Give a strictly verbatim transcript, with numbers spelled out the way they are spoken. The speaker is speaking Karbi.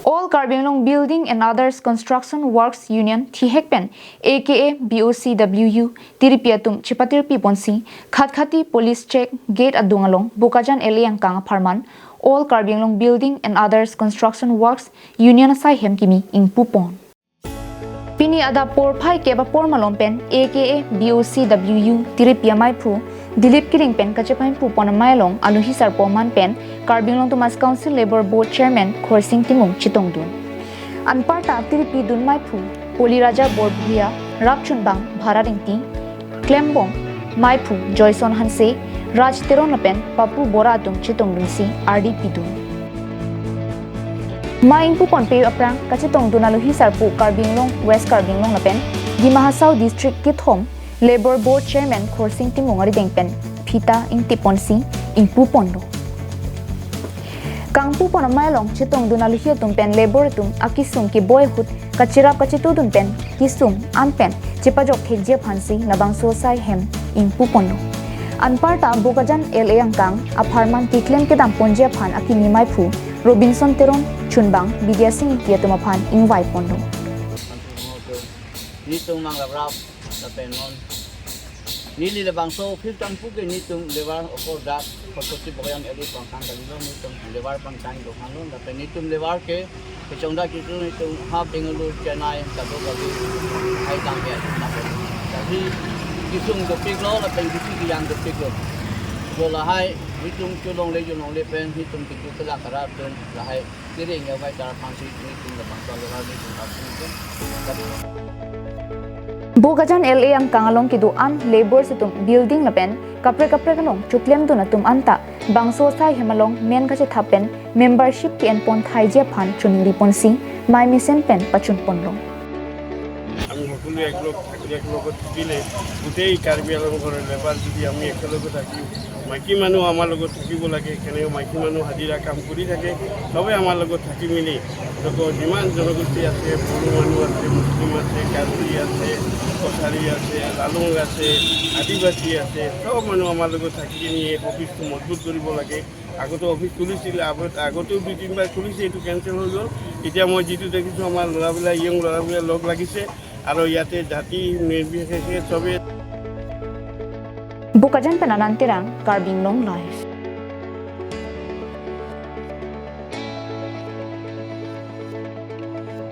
All Karbi Anglong Building and Others Construction Workers Union thihek pen A K A B O C W U tiripi atum chepatirpi ponsi Khatkhati police check gate adung along Bokajan L A angkang apharman All Karbi Anglong Building and Others Construction Workers Union asai hem kimi ingpu pon. Pini adap porphai kep apor malom pen A K A B O C W U tiripi amaiphu Dilip Killing pen kachepaimpu pon amei along aluhi sarpo aman pen Karbi Anglong Autonomous Council Labour Board Chairman Khorsing Timung chetongdun. Anparta tiripi dun maiphu Poli Raja Borbhuya, Rapchunbang Bharat Ingti, Klembom maiphu Joyson Hanse, Raj Teron lapen Papu Bora atum chetongdunsi ardi pidun. Mei ingpu ponpe aphrang kachetongdun aluhi sarpo Karbi Anglong West Karbi Anglong lapen Dima Hasao District kethom Labour Board Chairman Khorsing Timung arideng pen phita ingtip ponsi ingpu ponlo. Kangpu pon amei along chetongdun aluhi atum pen labour atum akesung keboi ahut kacherap kachetudun pen kesung an pen chepajok thekji aphansi labangso asai hem ingpu ponlo. Anparta Bokajan L A angkang apharman keklem kedam ponji aphan akimi maiphu Robinson Teron, Chunbang Bidya Sing Ingti atum aphan ingvai ponlo. Nelitum nangrap lapen non neli labangso office kangpu ke nelitum labour okor dak Khatkhati Bokajan L A pangkang kalilo, nelitum labour pangkang do kanglo, lapen nelitum labour ke kechongdak kitu nelitum ha Bengaluru, Chennai, kado kali hai tang ke lapen tadi kisung dopiklo lapen kisi kiyang dopiklo. Bo lahai nelitum cholongle cholongle pen nelitum kitu kelak kara pen lahai Kiring ya bai tar pangsi ni tum da pangsa lo ni tum pangsi ni tum. Bokajan L A angkang along kedo-an labour atum building lapen kaprek kaprek along choklemdun atum anta bangso asai hem along men kachethap pen membership ke-en pon thaiji aphan choningri ponsi mei mesen pen pachun ponlo. আমি সকলোৱে একলগ থাকিলে, একলগত থাকিলে গোটেই কাৰ্বি আংলঙৰ লেবাৰ যদি আমি একেলগে থাকি মাইকী মানুহ আমাৰ লগত থাকিব লাগে, কেনেকৈ মাইকী মানুহ হাজিৰা কাম কৰি থাকে, চবে আমাৰ লগত থাকি মেলি লগৰ যিমান জনগোষ্ঠী আছে, বড়ো মানুহ আছে, মুছলিম আছে, কাৰ্বি আছে, কছাৰী আছে, লালুং আছে, আদিবাসী আছে, চব মানুহ আমাৰ লগত থাকি কিনি এই অফিচটো মজবুত কৰিব লাগে। আগতে অফিচ খুলিছিলে, আগত আগতেও দুই তিনিবাৰ খুলিছে, এইটো কেঞ্চেল হৈ গ'ল। এতিয়া মই যিটো দেখিছোঁ, আমাৰ ল'ৰাবিলাক, য়ং ল'ৰাবিলাক লগ লাগিছে আৰু ইয়াতে জাতি নিৰ্বিশেষে চবে Bokajan pen Anand Terang, Karbi Anglong Live.